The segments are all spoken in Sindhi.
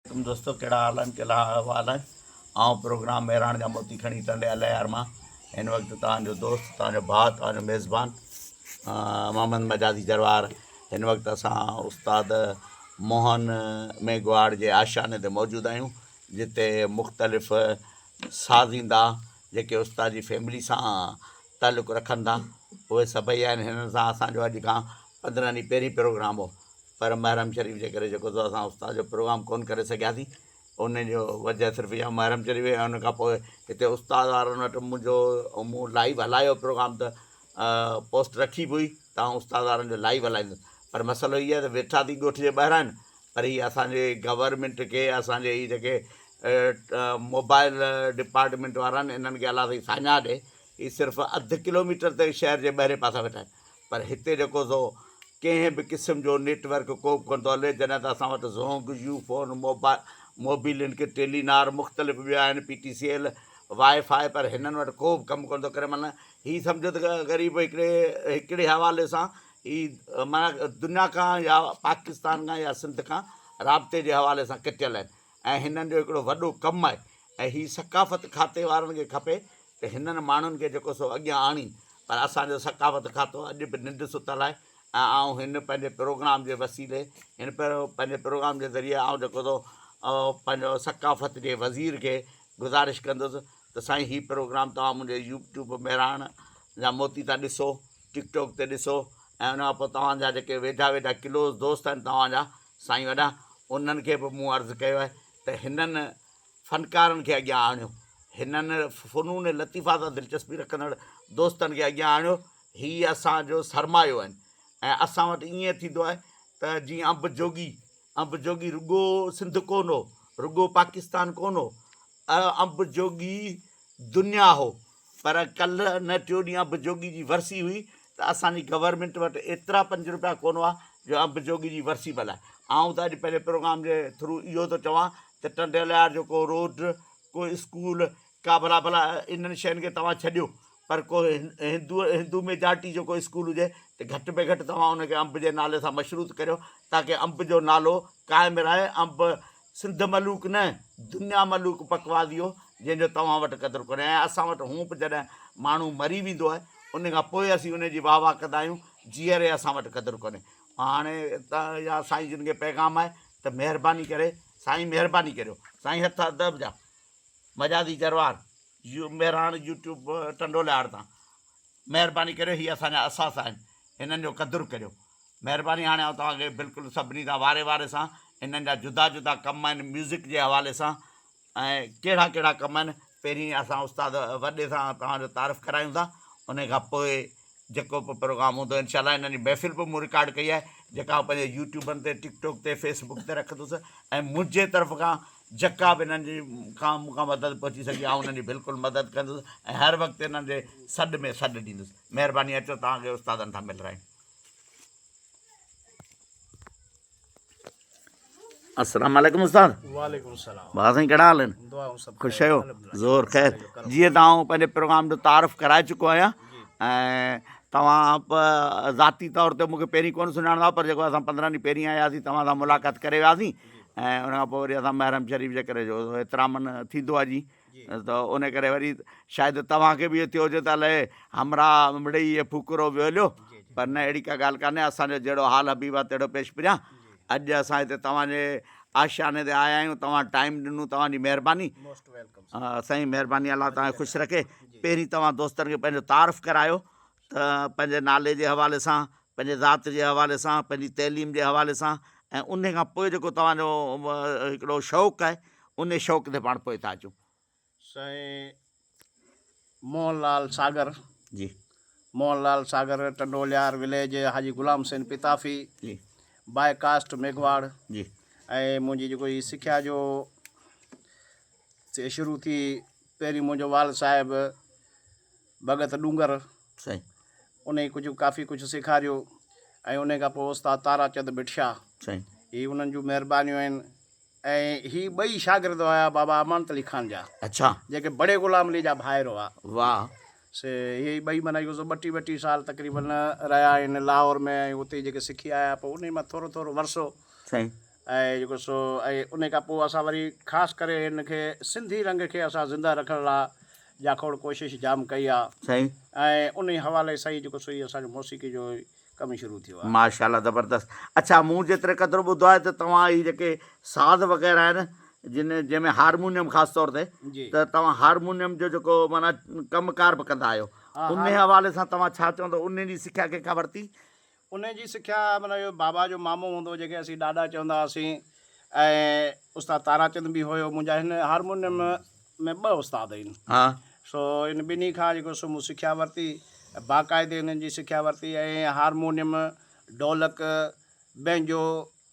عليڪم دوستو ڪهڙا حال آهن ڪهڙا احوال آهن آئون پروگرام مهراڻ جا موتي کڻي ٽنڊي الهيار مان هن وقت توهان جو دوست توهان جو ڀاء توهان جو ميزبان محمد مجازي جروار هن وقت اسان استاد موهن ميگهواڙ جي آشياني تي موجود آهيون جتي مختلف سازيندا جيڪي استاد جي فيملي سان تعلق رکن ٿا اهي سڀئي آهن هنن سان اسانجو اڄ کان پندرهن ڏينهن پهرين پروگرام هو پر محرم شريف جي ڪري جيڪو سو اسان استاد جو پروگرام ڪونه ڪري سگهياسين ان جو وجه صرف اها محرم شريف ۽ ان کان پوء هتي استاد وارن وٽ منهنجو مون لائيو هلايو پروگرام ته پوسٽ رکي به هئي ته آئون استاد وارن جو لائيو هلائيندس پر مسئلو هي آهي ته ويٺا ٿي ڳوٺ جي ٻاهران آهن پر هي اسانجي گورنمينٽ کي اسانجي هي جيڪي موبائل ڊپارٽمينٽ وارا آهن انهن کي الله سائين ساڃاهه ڏي هي صرف اڌ ڪلوميٽر تي شهر جي ٻاهرين پاسا ويٺا آهن پر هتي جيڪو سو ڪنهن به قسم جو نيٽ ورڪ ڪو به ڪونه ٿو هلي جڏهن ته اسان وٽ Zong, U phone, موبي link, tele نار مختلف ٻيا آهن P T C L, wifi پر هنن وٽ ڪو به ڪم ڪونه ٿو ڪري معنيٰ هي سمجهو ته غريب هڪڙي هڪڙي حوالي سان هي معنيٰ دنيا کان يا پاڪستان کان يا سنڌ کان رابطي جي حوالي سان ڪٽيل آهن ۽ هنن جو هڪڙو وڏو ڪم آهي ۽ هي ثقافت کاتي وارن کي کپي ته هنن ماڻهن کي جيڪو سو اڳيان آڻين پر اسان جو ثقافت کاتو اڄ به ننڊ ستل آهي ۽ آئون هن پنهنجي پروگرام جي وسيلي هن پنهنجي پروگرام جي ذريعي آئون جيڪو سو پنهنجو ثقافت جي وزير کي گذارش ڪندس ته سائين هي پروگرام توهان منهنجي يوٽيوب مهراڻ جا موتي تان ڏسو ٽڪ ٽاڪ تي ڏسو ۽ ان کان پوء توهان جا جيڪي ويجها ويجها ڪلوز دوست آهن توهان جا سائين وڏا انهن کي به مون عرض ڪيو آهي ته هنن فنڪارن کي اڳيان آڻيو، هنن فنون لطيفه سان دلچسپي رکندڙ دوستن کي اڳيان آڻيو، هي اسان جو سرمايو آهن ۽ اسان وٽ ائين ٿيندو آهي ته جيئن انب جوڳي، انب جوڳي رڳو سنڌ ڪونه هو، رڳو پاڪستان ڪونه هو، انب جوڳي دنيا هو، پر ڪلهه نه ٽيون ڏينهن انب جوڳي جي ورسي هئي ته اسان جي گورنمينٽ وٽ ايترا پنج روپيا ڪونه هئا جو انب جوڳي جي ورسي ملهائي. آئون ته اڄ پنهنجي پروگرام جي ٿرو اهو ٿو چوان ته ٽنڊي الهيار جو ڪو روڊ، ڪو اسڪول، ڪا ڀلا ڀلا انهن شين کي توهان ڇڏيو پر ڪو هندو هندو ميجارٽي جو ڪو اسڪول هجي ته گهٽ ۾ گهٽ توهان ان کي انب جي نالي سان مشروط ڪريو تاڪه انب جو نالو قائم رهي انب سنڌ ملوڪ نه دنيا ملوڪ پڪوازي هو جنهن جو توهان وٽ قدر ڪونهي ۽ اسان وٽ هونء به جڏهن ماڻهو مري ويندو آهي ان کان پوء اسين ان جي واهه واهه ڪندا آهيون جيئري اسان وٽ قدر ڪونهي هاڻي ته يا سائين جن کي پيغام آهي ته مهرباني ڪري سائين مهرباني ڪريو سائين هٿ ادب جا مجازي جروار يو مهراڻ يوٽيوب ٽنڊو لهار تان مهرباني ڪريو هي اسان جا اثاثا آهن هنن جو قدر ڪريو مهرباني هاڻي آئون توهان کي بلڪل سڀني سان واري واري سان انهن جا جدا جدا ڪم آهن ميوزڪ جي حوالي سان ۽ ڪهڙا ڪهڙا ڪم آهن پهرين اسان استاد وڏي سان توهان جو تعارف ڪرايون ٿا ان کان پوء جيڪو به پروگرام هوندو انشاء الله انهن جي محفل به مون رڪارڊ ڪئي آهي جيڪا آئون پنهنجي يوٽيوبن تي ٽڪ ٽاڪ تي فيس بڪ تي رکندس ۽ منهنجي طرف کان جيڪا به انهن جي کان مون کان مدد پهچي سگهي آئون انهن جي بلڪل مدد ڪندس ۽ هر وقت انهن جي سڏ ۾ سڏ ڏيندس مهرباني اچو توهان کي استادن سان ملرايون. السلام عليڪم استاد. وعليڪم السلام. ڀاء سائين ڪهڙا حال آهن؟ دعائون سڀ خوش آهيو؟ زور خير. جيئن ته آئون پنهنجي پروگرام جو تعارف ڪرائي چڪو آهيان ۽ توهان ذاتي طور تي مونکي پهرين ڪونه سڃاڻندا پر جيڪو اسان پندرهن ڏينهن پهرين آياسين توهان سان ملاقات ڪري وياسين ۽ ان کان پوء وري اسان محرم شريف جي ڪري جو احترامن ٿيندو آهي جي ته ان ڪري وري شايد توهان کي به اهو ٿيو هجي ته الائي همراهه مڙئي اهي ڦوڪرو ويو هليو پر نه اهڙي ڪا ڳالهه ڪانهي اسان جو جهڙو حال حبيب آهي تهڙو پيش پريان اڄ اسان هتي توهان جي آشياني تي آيا آهيون توهان ٽائيم ڏنو توهان جي مهرباني سائين مهرباني الله توهان کي خوش رکي پهرين توهان دوستن کي پنهنجو تعارف ڪرايو ته پنهنجي نالي جي حوالي سان پنهنجي ذات جي حوالي سان پنهنجي تعليم جي حوالي سان ۽ ان کان پوء جيڪو توهان جو هڪڙو شوق آهي ان شوق تي پاڻ پوء ٿا اچون. سائين موهن لال ساگر. جي. موهن لال ساگر ٽنڊو الهيار وليج حاجي غلام حسين پتافي. جي. باء ڪاسٽ ميگهواڙ. جي. ۽ منهنجي جيڪو هي سکيا جو شروع ٿي پهرين منهنجو والد صاحب ڀڳت ڏونگر سائين انهي ڪجهه ڪافي ڪجهه سيکاريو ۽ انهي کان پوء استاد تارا چند ڀٽشا سائين هي انهن جون مهربانيون آهن ۽ هي ٻئي شاگرد هيا بابا امانت علي خان جا اڇا جيڪي بڙي غلام علي جا ڀائر هئا واهه سي هي ٻئي معنيٰ اهو سو ٻٽي ٻٽي سال تقريبن رهيا آهن لاهور ۾ ۽ اتي جيڪي سکي آيا پوء انهي مان ٿورو ٿورو ورثو سائين. ۽ جيڪو سو ۽ ان کان پوء اسان وري خاص ڪري هن کي سنڌي رنگ کي اسان زنده رکڻ لاء جاکوڙ ڪوشش جام ڪئي آ. سائين. ۽ انهي حوالي سان ئي جيڪو سو هي اسان جو موسيقي جو ڪم شروع ٿيو آ. ماشاءالله زبردست اڇا مون جيتري قدر ٻڌو آهي ته توهان هي جيڪي ساز وغيره آهن جن جنهن ۾ هارمونيم خاص طور تي ته توهان هارمونيم جو جيڪو معنيٰ ڪم ڪار به ڪندا آهيو انهي حوالي سان توهان ڇا چوندو انهي جي سکيا ڪنهن کان ورتي؟ انهي جي سکيا معنيٰ اهو بابا جو مامو هوندو هو جنهن کي اسين ڏاڏا چوندا هئاسين ۽ استاد تاراچند به هيو منهنجا هن هارمونيم ۾ ٻه استاد آهن سو ان ٻنهي کان جيڪو سو مون سکيا ورتي باقاعدي انهن جي سکيا ورتي ۽ هارمونيم ڍولڪ بينجو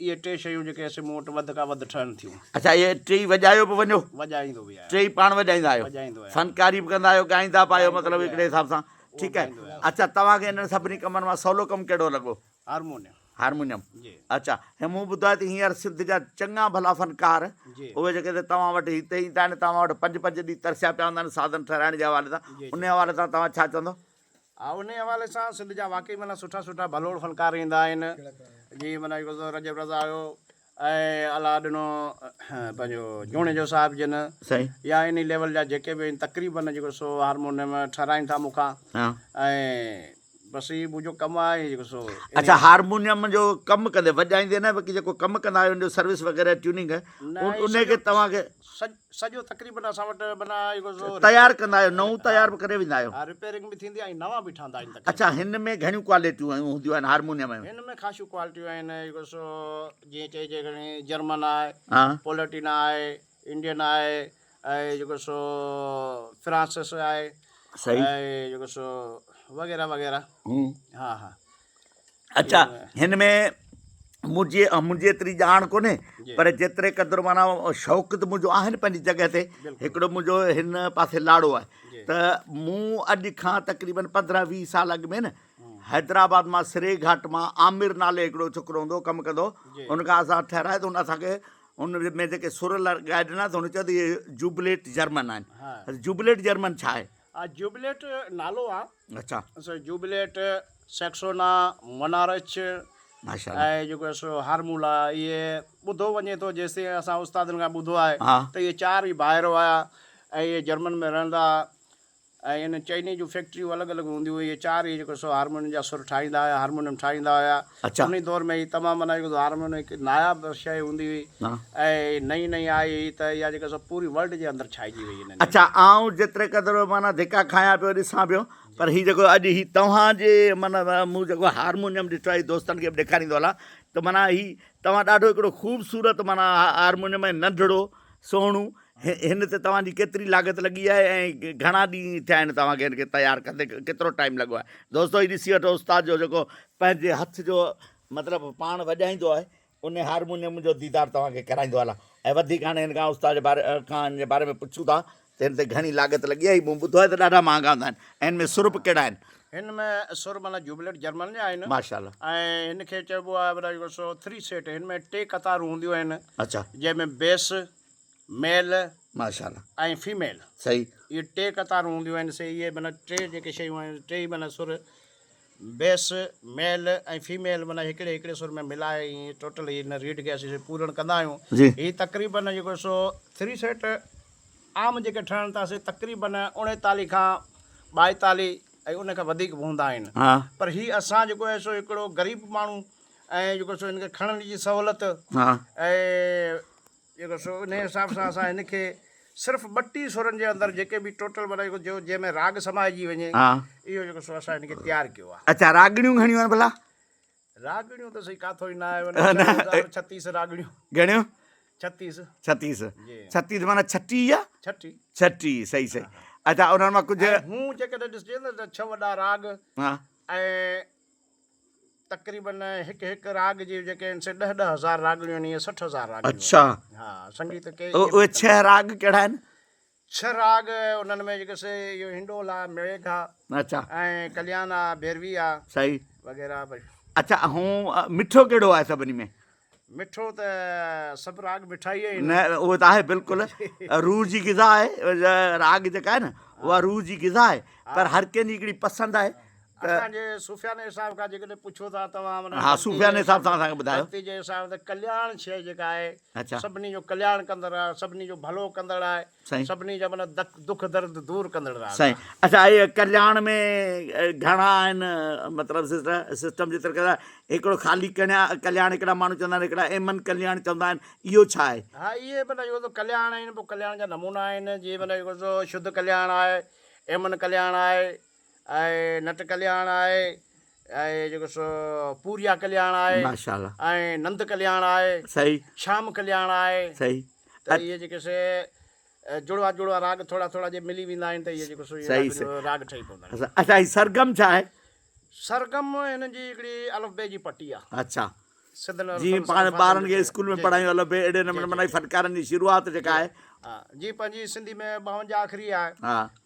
اهي ٽي شيون جيڪي اسين مون وٽ وڌ کان وڌ ٺهن ٿيون. اڇا اهي ٽيئي وڄايو به وڃو؟ وڄائيندو به آهيان. ٽيئي پاڻ وڄائيندا آهيو؟ وڄائيندو آهيان. فنڪاري به ڪندا آهيو ڳائيندا به آهيو ڳائيندو مطلب به هڪڙي آهيان. حساب سان اهو ٺيڪ آهي. ڳائيندو آهيان. اڇا توهان کي انهن سڀني ڪمن مان سولو ڪم ڪهڙو لڳو؟ هارمونيم. هارمونيم. جي. اڇا هي مون ٻڌو آهي ته هينئر سنڌ جا چڱا ڀلا فنڪار جي. اهي جيڪي ته توهان وٽ هتي ايندا آهن توهان وٽ پنج پنج ڏينهن ترسيا پيا هوندا آهن سازن ٺهرائڻ جي حوالي سان جي جي. انهي حوالي سان توهان ڇا چوندو؟ ها انهي حوالي سان سنڌ جا واقعي معنيٰ سٺا سٺا ڀلوڙ فنڪار ايندا آهن جيئن معنيٰ هڪ رجب رضا هيو ۽ الله ڏنو پنهنجو جوڻيجو صاحب جن سائين يا انهي ليول جا جيڪي به آهن تقريبن جيڪو سو هارمونيم ٺهرائين ٿا مون کان ۽ بس هي منهنجو ڪم آهي جيڪو سو اڇا هارمونيم جو ڪم ڪندي وڄائيندي نه بلڪه جيڪو ڪم ڪندا آهيو ان جو سروس وغيره ٽيوننگ ان کي توهان کي سڄو تقريبن اسان وٽ معنيٰ جيڪو سو تيار ڪندا آهيو نئون تيار به ڪري ويندا آهيو؟ ها رپيئرنگ به ٿيندي آهي ۽ نوان به ٺهندا آهن تقريبن. اڇا هن ۾ گهڻيون ڪوالٽيون هونديون آهن هارمونيم ۾؟ هن ۾ خاصيون ڪوالٽيون آهن جيڪو سو جيئن چئجي کڻي جرمن آهي، پولٽينا آهي، انڊين آهي ۽ جيڪو سو فرانسس آهي صحيح ۽ جيڪو سو وغيره وغيره ها ها. اڇا هن ۾ منهنجي منهنجي ايتري ڄاڻ ڪونهي پر جيتري قدر معنيٰ شوق ته منهنجو آهي نه پنهنجي جڳهه تي هڪڙو منهنجو هن پاسي لاڙو آهي ته مون اڄ کان تقريبن پندرهن ويهه سال اڳ ۾ نه حيدرآباد مان سري گهاٽ مان عامر نالي هڪڙو ڇوڪرو هوندو هو ڪم ڪندو هو ان کان اسان ٺهرائي ته هن اسانکي ان ۾ جيڪي سر لڳائي ڏنا ته هن چيو ته اهي جوبليٽ جرمن آهن جوبليٽ جرمن ڇا آهي؟ جوبليٽ نالو آهي. اڇا. سو جوبليٽ، سيڪسونا، منارچ ۽ جيڪو سو هارمولا اهي ٻڌو وڃي ٿو جيستائين اسان استادن کان ٻڌو آهي ته اهي چار ئي ڀائر هيا ۽ اهي جرمن ۾ رهندا هئا ۽ انهن چئني جون فيڪٽريون الڳ الڳ هونديون هيون اهي چار ئي جيڪو سو هارمونيم جا سر ٺاهيندا هيا هارمونيم ٺاهيندا هيا انهي دور ۾ هي تمام معنيٰ جيڪو سو هارمونيم هڪ ناياب شيء هوندي هئي ۽ نئين نئين آئي هئي ته اها جيڪا سو پوري ورلڊ جي اندر ڇائجي وئي انهن اڇا آئون جيتري قدر معنيٰ ڌڪا کايان پيو ڏسان پيو پر هي جيڪو اڄ هي توهان جي معنيٰ مون جيڪو هارمونيم ڏٺو آهي دوستن کي به ڏيکاريندو هلان ته معنيٰ هي توهان ڏاڍو هڪڙو خوبصورت معنيٰ هارمونيم ۽ ننڍڙو سهڻو هن تي توهان جي ڪيتري لاڳت لڳي آهي ۽ گهڻا ڏينهن ٿيا آهن توهان کي هن کي تيار ڪندي ڪيترو ٽائيم لڳو آهي دوستو هي ڏسي وٺو استاد جو جيڪو پنهنجي هٿ جو مطلب پاڻ وڄائيندو آهي ان هارمونيم جو ديدار توهان کي ڪرائيندو هلان ۽ وڌيڪ هاڻي هن کان استاد جي باري کان هن جي باري ۾ پڇون ٿا ته هن تي گهڻي لاڳت لڳي آهي مون ٻڌو آهي ته ڏاڍا مهانگا هوندا آهن ۽ هن ۾ سر به ڪهڙا آهن. هن ۾ سر معنيٰ جوبليٽ جرمن جا آهن. ماشاء الله. ۽ هن کي چئبو آهي معنيٰ جيڪو سو ٿري سيٽ هن ۾ ٽي قطارون هونديون آهن. اڇا. جنهن ۾ بيس، ميل ماشاء الله. ۽ فيميل. صحيح. اهي ٽي قطارون هونديون آهن سي اهي معنيٰ ٽي جيڪي شيون آهن ٽي ئي معنيٰ سر بيس، ميل ۽ فيميل معنيٰ هڪڙي هڪڙي سر ۾ ملائي ائين ٽوٽل هن ريڊ کي اسين پورڻ ڪندا آهيون. جي. هي تقريبن جيڪو سو ٿري سيٽ عام جيڪي ٺهن ٿا سي تقريبن اڻيتاليهه کان ٻائيتاليهه ۽ ان کان وڌيڪ به هوندا آهن پر هي اسان جيڪو آهي سو هڪڙو غريب ماڻهو ۽ جيڪو سو هن کي کڻڻ جي سهولت ۽ جيڪو سو انهي حساب سان اسان هن کي صرف ٻٽيهه سرن جي اندر جيڪي به ٽوٽل معنيٰ جيڪو جو جنهن ۾ راڳ سمائجي وڃي اهو جيڪو سو اسان هن کي تيار ڪيو آهي. اڇا راڳڻيون گهڻيون آهن ڀلا؟ راڳڻيون ته سائين ڪاٿو ئي نه آهي معنيٰ ڇتيس راڳڻيون. گهڻيون؟ ڇتيس. ڇتيس ڇتيس معنيٰ ڇٽيهه يا؟ ڇٽيهه. ڇٽيهه صحيح صحيح اڇا انهن مان ڪجهه. ۽ هون جيڪڏهن ڏسجي نه ته ڇهه وڏا راڳ ۽ تقريبن هڪ هڪ راڳ جي جيڪي آهن سي ڏهه ڏهه هزار راڳڻيون آهن ائين 60 هزار راڳڻيون اڇا ها سنگيت ڪي اهي ڇهه راڳ ڪهڙا آهن؟ ڇهه راڳ انهن ۾ جيڪي سي اهو هنڊول آ ميگھ آ اڇا ۽ ڪليان آ ڀيروي آ صحيح وغيره ڀئي. اڇا هون مٺو ڪهڙو آهي سڀني ۾؟ مٺو ته سڀ راڳ مٺا ئي آهن. نه اهو ته آهي بلڪل روح جي غذا آهي راڳ جيڪا آهي نه اها روح جي غذا آهي پر هر ڪنهن جي هڪڙي پسند آهي. ته اسان جي صوفيانه حساب کان جيڪڏهن پڇو ٿا توهان معنيٰ ها صوفيانه حساب سان اسان کي ٻڌايو. ڀڳتي جي حساب ته ڪلياڻ شيء جيڪا آهي اڇا. سڀني جو ڪلياڻ ڪندڙ آهي سڀني جو ڀلو ڪندڙ آهي سائين. سڀني جا معنيٰ دک دک درد دور ڪندڙ راڳ سائين آهي. اڇا هي ڪلياڻ ۾ گهڻا آهن مطلب سسٽم جي طريقي سان هڪڙو خالي ڪڻيا ڪلياڻ هڪڙا ماڻهو چوندا آهن هڪڙا ايمن ڪلياڻ چوندا آهن اهو ڇا آهي؟ ها اهي معنيٰ اهو ته ڪلياڻ آهن پوء ڪلياڻ جا نمونا آهن جيئن معنيٰ جيڪو سو شڌ ڪلياڻ آهي ايمن ڪلياڻ آهي ۽ نٽ ڪلياڻ آهي ۽ جيڪو سو پوريا ڪلياڻ آهي ماشاءالله ۽ نند ڪلياڻ آهي صحيح شام ڪلياڻ آهي صحيح ته اهي جيڪي سي جڙوا جڙوا راڳ ٿورا ٿورا جي ملي ويندا آهن ته اهي جيڪو سو اهي صحيح راڳ ٺهي پوندا آهن. اڇا هي سرگم ڇا آهي؟ سرگم هن جي هڪڙي الف بي جي پٽي آهي. اڇا سڌن جيئن پاڻ ٻارن کي اسڪول ۾ پڙهايون الف بي اهڙي نموني معنيٰ فنڪارن جي شروعات جيڪا آهي. ها جي پنهنجي سنڌي ۾ 52 اکري آهي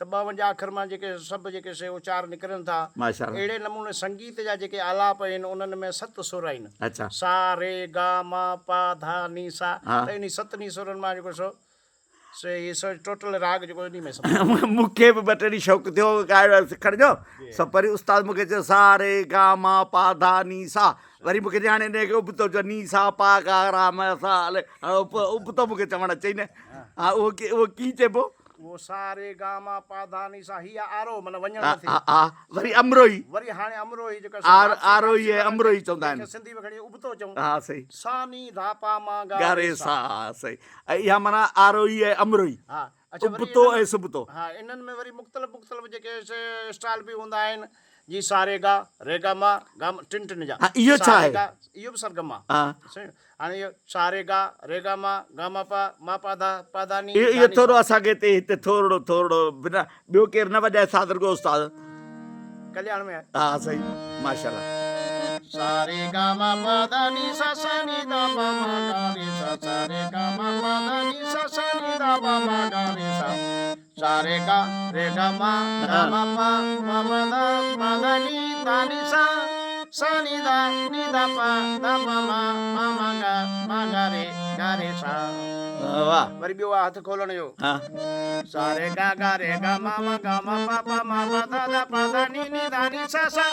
ته 52 اکر مان جيڪي سڀ جيڪي سي اچار نڪرن ٿا اهڙي نموني سنگيت جا جيڪي آلاپ آهن انهن ۾ ست سر آهن سا ري گا ما پا ڌا ني سا ته انهي ستني سرن مان جيڪو سو سي هي سو ٽوٽل راڳ جيڪو انهي ۾ سمايل. مون کي به ٻه ٽي ڏينهن شوق ٿيو هو ڳائڻ سکڻ جو سو پري استاد مون کي چيو سا ري گا ما پا ڌا ني سا وري مون کي چيائين هاڻي ان کي ابتو چئو ني سا پا گا را ما سا الي هاڻي ابتو مون کي چوڻ اچي ئي نه ها اهو اهو ڪيئن چئبو. اهو سا ري گا ما پا ڌا ني سا هي آ آروهه معنيٰ وڃڻ مٿي. ها ها وري امروهي. وري هاڻي امروهي جيڪا آر آروهي ۽ امروهي چوندا آهن. جنهن کي سنڌي ۾ کڻي ابتو چئون. ها صحيح. سا ني ڌا پا ما گا ري سا. ها صحيح ۽ اها معنيٰ آروهي ۽ امروهي. ها اڇا وري ابتو ۽ سبتو. ها انهن ۾ وري مختلف مختلف جيڪي اسٽائل به هوندا آهن جي سا ري گا ري گا ما گا ٽن ٽن جا. ها اهو ڇا آهي؟ اهو به سرگم آ. ها. هاڻي اهو سا ري گا ري گا ما گا ما پا ما پا ڌا پا ڌا ني اهو ڌا ني ٿورو سا. اسان کي هتي هتي ٿورڙو ٿورڙو بنا ٻيو ڪير نه وڄائي ساز رڳو استاد. ڪلياڻ ۾ آهي. ها صحيح ماشاءالله. سا ري گا ما پا ڌا ني سا سا ني ڌا پا ما گا ري سا سا ري گا ما پا ڌا ني سا سا ني ڌا پا ما گا ري سا سا ري گا ري گا ما گا ما پا ما پا ڌا پا ڌا ني ڌا ني سا سا ني ڌا ني ڌا پا ڌا پا ما ما ما گا ما گا ري گا ري سا. واھ. وري ٻيو آ هٿ کولڻ جو. ها. سا ري گا گا ري گا ما ما گا ما پا پا ما پا ڌا ڌا پا ڌا ني ني ڌا ني سا سا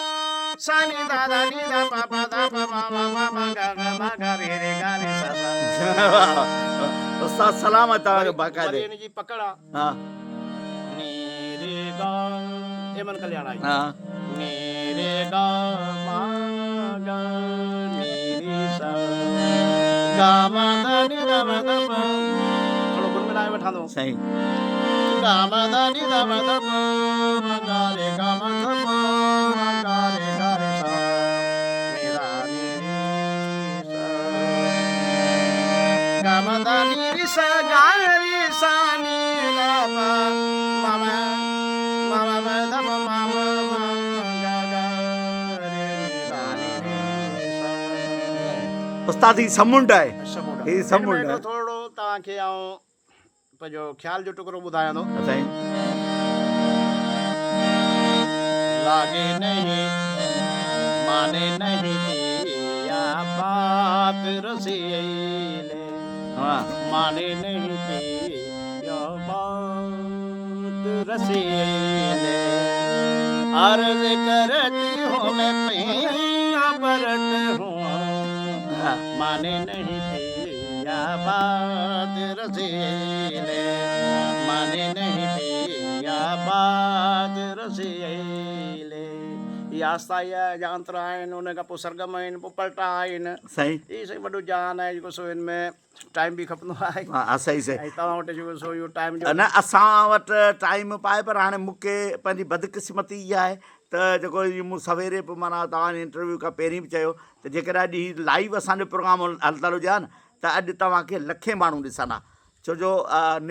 سا ني ڌا ڌا ني ڌا پا پا ڌا پا ما ما ما ما گا گا ما گا ري ري گا ري سا سا. واھ استاد سلام آ توهان کي باقاعدي. وري ان جي پڪڙ آ. ها. ني ري گا ايمن ڪلياڻ آئي. ها. ني ري گا ما گا ني ري سا گا ما ڌا ني ڌا ما ڌا پا. ٿورو گنگنائي وٺان ٿو. سائين. گا ما ڌا ني ڌا ما ڌا پا ما گا ري گا ما ڌا پا ما گا ري گا ري سا ني ڌا ني ري سا گا ما ڌا ني ري سا گا ري سا ني ڌا پا ما ما ما ما ما ڌا پا ما ما ما گا گا ري ني ڌا ني ري سا. استاد هي سمنڊ آهي. سمنڊ هي سمنڊ هن ۾ آهي. ٿورڙو توهان کي آئون پنهنجو خيال جو ٽڪرو ٻڌايان ٿو. سائين. لاڳي نهين ماني نهين پيا بات رسيلي ماني نهين پيا بات رسيلي عرض ڪرتي هون مين پيا پرت هون ماني نهين پيا بات رسيلي ماني نهين پيا بات رسيلي هي آستائي جا انترا آهن ان کان پوء سرگم آهن پوء پلٽا آهن. سائين. هي سائين وڏو جهان آهي جيڪو سو هن ۾ ٽائيم به کپندو آهي. ها صحيح صحيح. ۽ توهان وٽ جيڪو سو اهو ٽائيم جو. نه اسان وٽ ٽائيم به آهي پر هاڻي مون کي پنهنجي بدقسمتي اها آهي ته جيڪو هي مون سويري به معنيٰ توهان جي انٽرويو کان پهرين به چيو ته جيڪڏهن اڄ هي لائيو اسان جو پروگرام هلندڙ هجي ها نه ته اڄ توهان کي لکين ماڻهو ڏسن ها ڇو جو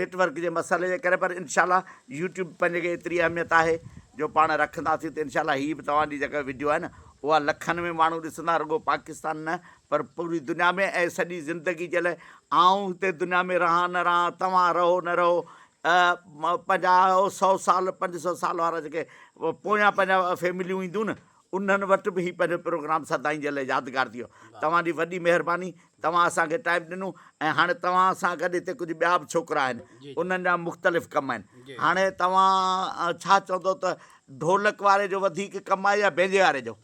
نيٽ ورڪ جي مسئلي جي ڪري پر انشاء الله يوٽيوب پنهنجي کي ايتري اهميت آهي جو پاڻ رکنداسين ته انشاء الله هي به توهان جي جيڪا وڊيو آهي نه اها لکن ۾ ماڻهو ڏسندا رڳو پاڪستان نه پر پوري دنيا ۾ ۽ سڄي زندگي جي لاء آئون هتي دنيا ۾ رهان نه رهان توهان رهو نه رهو 50 سو سال 500 سال وارا جيڪي پويان پنهنجا فيمليون اينديون نه. انهن وٽ به هي پنهنجو پروگرام سدائين جي لاء يادگار ٿي ويو. توهان جي وڏي مهرباني توهان اسان کي ٽائيم ڏنو ۽ هاڻي توهان سان گڏ هتي ڪجهه ٻيا به ڇوڪرا آهن انهن جا مختلف ڪم آهن هاڻي توهان ڇا چوندو ته ڍولڪ واري جو وڌيڪ ڪم آهي يا بينجي واري جو؟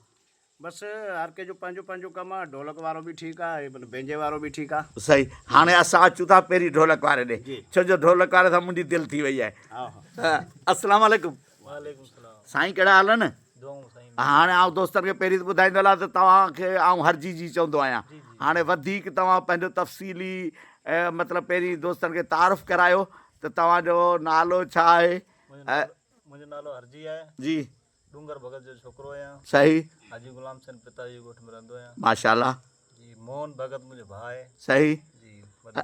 بس هر ڪنهن جو پنهنجو پنهنجو ڪم آهي ڍولڪ وارو به ٺيڪ آهي بينجي وارو به ٺيڪ آهي. صحيح هاڻي اسان اچون ٿا پهرين ڍولڪ واري ڏي ڇو جو ڍولڪ واري سان منهنجي دل ٿي وئي آهي. السلام عليڪم. وعليڪم السلام. سائين ڪهڙا حال آهن؟ دعائون سائين. هاڻي آئون دوستن کي پهرين ته ٻڌائيندو هلان ته توهان کي آئون هرجي جي چوندو آهيان. هاڻي وڌيڪ توهان پنهنجو تفصيلي مطلب پهرين دوستن کي تعارف ڪرايو ته توهان جو نالو ڇا آهي؟ منهنجو نالو هرجي آهي. جي. ڏونگر ڀڳت جو ڇوڪرو آهيان. صحيح. حاجي غلام حسين پتا جي ڳوٺ ۾ رهندو آهيان. ماشاءالله. جي موهن ڀڳت منهنجو ڀاء آهي. صحيح. جي وڏو.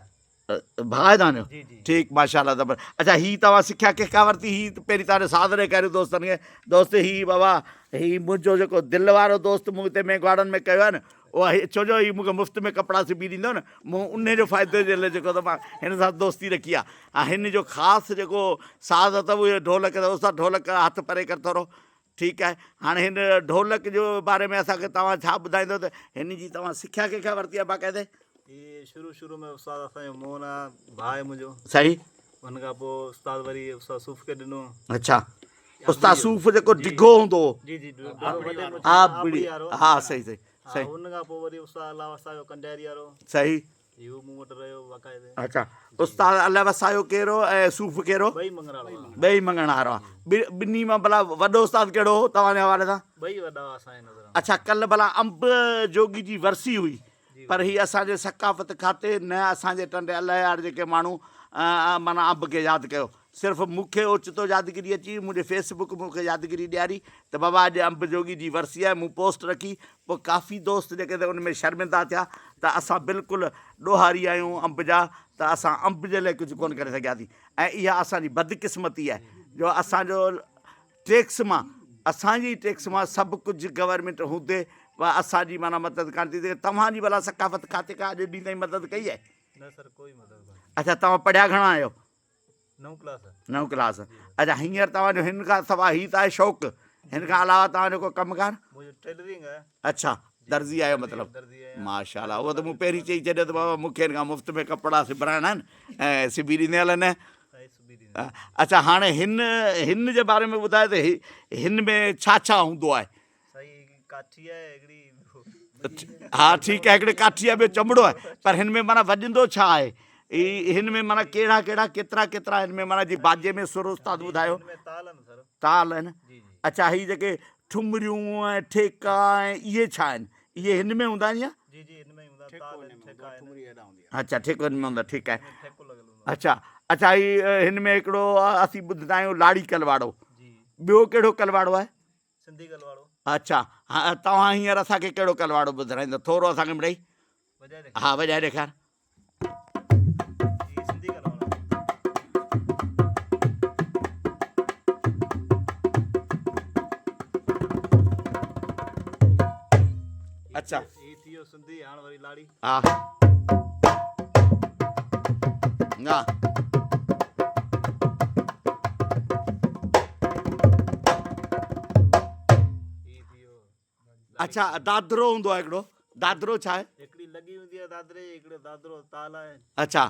ڀاء آهي توهان جو؟ جي جي. ٺيڪ ماشاءالله زبر اڇا هي توهان سکيا ڪنهن کان ورتي هي پهرين توهان جو ساز ڏيکاريون دوستن کي دوست هي بابا هي منهنجو جيڪو دل وارو دوست مون هتي مينگهواڙن ۾ ڪيو آهي نه اهو هي ڇو جو هي مون کي مفت ۾ ڪپڙا سبي ڏيندو نه مون انهي جو فائدي جي لاء جيڪو ته مان هن سان دوستي رکي آهي ۽ هن جو خاص جيڪو ساز اٿو اهو ڍولڪ اٿو استاد ڍولڪ هٿ پري ڪر ٿورو ٺيڪ آهي هاڻي هن ڍولڪ جو باري ۾ اسان کي توهان ڇا ٻڌائيندو ته هن جي توهان سکيا ڪنهن کان ورتي آهي باقاعدي؟ هي شروع شروع ۾ استاد اسان جو موهن آ ڀاء آهي منهنجو. صحيح. ان کان پوء استاد وري استاد صوف کي ڏنو. اڇا استاد صوف جيڪو ڊگهو هوندو هو. جي جي ڊگهو آبڙي ها صحيح صحيح صحيح. ان کان پوء وري استاد الله وسايو ڪنڊياري وارو. صحيح. هي هو مون وٽ رهيو باقاعدي. اڇا استاد الله وسايو ڪير هو ۽ صوف ڪير هو؟ ٻئي مڱڻهار هئا. ٻئي مڱڻهار هئا. ٻنهي مان ڀلا وڏو استاد ڪهڙو هو توهان جي حوالي سان؟ ٻئي وڏا هئا اسان جي نظر ۾. اڇا ڪلهه ڀلا انب جوڳي جي ورسي هئي پر هي اسان جي ثقافت کاتي نه اسان جي ٽنڊي الله يار جيڪي ماڻهو معنيٰ انب کي ياد ڪيو صرف مون کي اوچتو يادگيري اچي وئي، منهنجي فيس بڪ مون کي يادگيري ڏياري ته بابا اڄ انب جوڳي جي ورسي آهي، مون پوسٽ رکي، پوء ڪافي دوست جيڪي ته ان ۾ شرمندا ٿيا ته اسان بلڪل ڏوهاري آهيون انب جا ته اسان انب جي لاء ڪجهه ڪونه ڪري سگهياسين ۽ اها اسان جي بدقسمتي آهي جو اسان جو ٽيڪس مان اسان جي ٽيڪس مان سڀ ڪجهه گورنمينٽ هوندي به اسان جي معنيٰ مدد ڪانه ٿي ٿئي، توهان جي ڀلا ثقافت کاتي ڪا اڄ ڏينهن تائين مدد ڪئي آهي؟ نه سر ڪوئي مدد ڪانه. اڇا توهان پڙهيا گهڻا آهيو؟ نئون ڪلاس. نئون ڪلاس اڇا هينئر توهان جو هن کان سوا هي ته آهي شوق هن کان علاوه توهان جو ڪو ڪم ڪار؟ منهنجو ٽيلرنگ آهي. اڇا درزي آهيو مطلب ماشاء الله اهو ته مون پهرين چئي ڇڏيو ته بابا مون کي هن کان مفت ۾ ڪپڙا سبرائڻا آهن ۽ سبي ڏيندي هل نه اڇا هاڻي هن هن جي باري ۾ ٻڌايو ته هن ۾ ڇا ڇا هوندو آهي؟ سائين ڪاٺي آهي هڪڙي ها ٺيڪ آهي هڪڙي ڪاٺي آهي ٻيو چمڙو آهي پر هن ۾ معنيٰ وڄندو ڇا آهي هن ۾ معنيٰ ڪهڙا ڪهڙا ڪيترا ڪيترا هن ۾ معنيٰ جي باجي ۾ سر استاد ٻڌايو تال آهن اڇا هي جيڪي ٺمريون ۽ ٺيڪا ۽ اهي ڇا آهن اهي هن ۾ هوندا آهن يا اڇا ٺيڪو هن ۾ هوندا ٺيڪ آهي اڇا اڇا هي هن ۾ هڪڙو اسين ٻڌندا آهيون لاڙي ڪلواڙو ٻيو ڪهڙو ڪلواڙو آهي سنڌي ڪلواڙو. اڇا ها توهان هينئر اسان کي ڪهڙو ڪلواڙو ٻڌرائيندو ٿورو اسان کي مڙئي وڄائي ڏيکار. ها وڄائي ڏيکار. هي سنڌي ڪلواڙو. اڇا. هي ٿي ويو سنڌي هاڻ وري لاڙي. ها. ها. اڇا دادرو هوندو آهي هڪڙو دادرو ڇا آهي؟ هڪڙي لڳي هوندي آهي دادري جي هڪڙو دادرو تال آهي. اڇا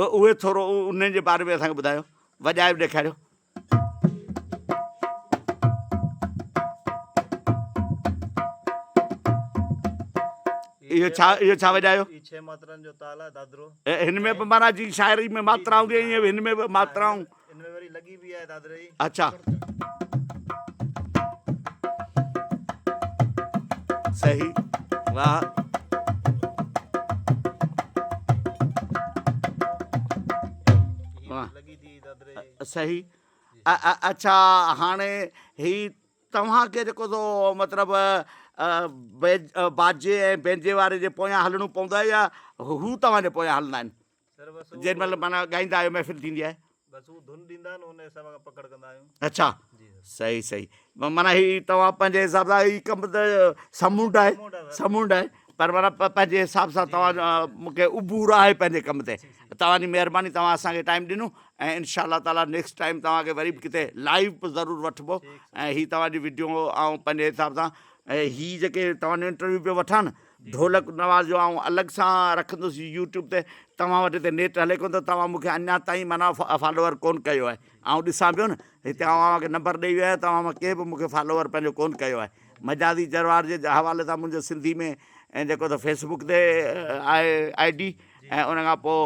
اهي ٿورو انهن جي باري ۾ اسان کي ٻڌايو وڄائي به ڏيکاريو. اهو ڇا اهو ڇا وڄايو؟ هي ڇهه ماترن جو تال آهي دادرو. هن ۾ به معنيٰ جي شاعري ۾ ماترا هوندي آهي ائين هن ۾ به ماترائون. هن ۾ وري لڳي به آهي دادري جي. اڇا. صحيح واهه. لڳي ٿي دادري جي. صحيح اڇا هاڻي هي توهان کي جيڪو سو مطلب باجي ۽ بينجي واري جي پويان هلڻو پوندو آهي يا هو توهان جي پويان هلندا آهن جنهن مهل معنيٰ ڳائيندا آهيو محفل ٿيندي آهي. بس هو ڌن ڏيندا آهن ان حساب کان پڪڙ ڪندا آهيون. اڇا صحيح صحيح معنيٰ هي توهان پنهنجي حساب سان هي ڪم ته سمونڊ آهي سمونڊ آهي پر معنيٰ پنهنجي حساب سان توهان مون کي عبور آهي پنهنجي ڪم تي توهان جي مهرباني توهان اسان کي ٽائيم ڏنو ۽ انشاء الله تعالي نيڪسٽ ٽائيم توهان کي وري به ڪٿي لائيو به ضرور وٺبو ۽ هي توهان جي وڊيو آئون پنهنجي حساب سان ۽ هي جيڪي توهان جو انٽرويو پيو وٺان نه ڍولڪ نواز جو آئون الڳ سان رکندس يوٽيوب تي توهان وٽ هتي نيٽ هلي ڪونه ٿو توهان مون کي اڃا تائين معنيٰ فالوور ڪونه ڪيو آهي آئون ڏسان پيو نه هتي آئون اوهان کي نمبر ڏئي ويو آهيان توهان مان ڪنهن به مون کي فالوور پنهنجو ڪونه ڪيو آهي مجازي جروار جي حوالي سان منهنجو سنڌي ۾ ۽ جيڪو ته فيسبوڪ تي آهي I D ۽ ان کان پوء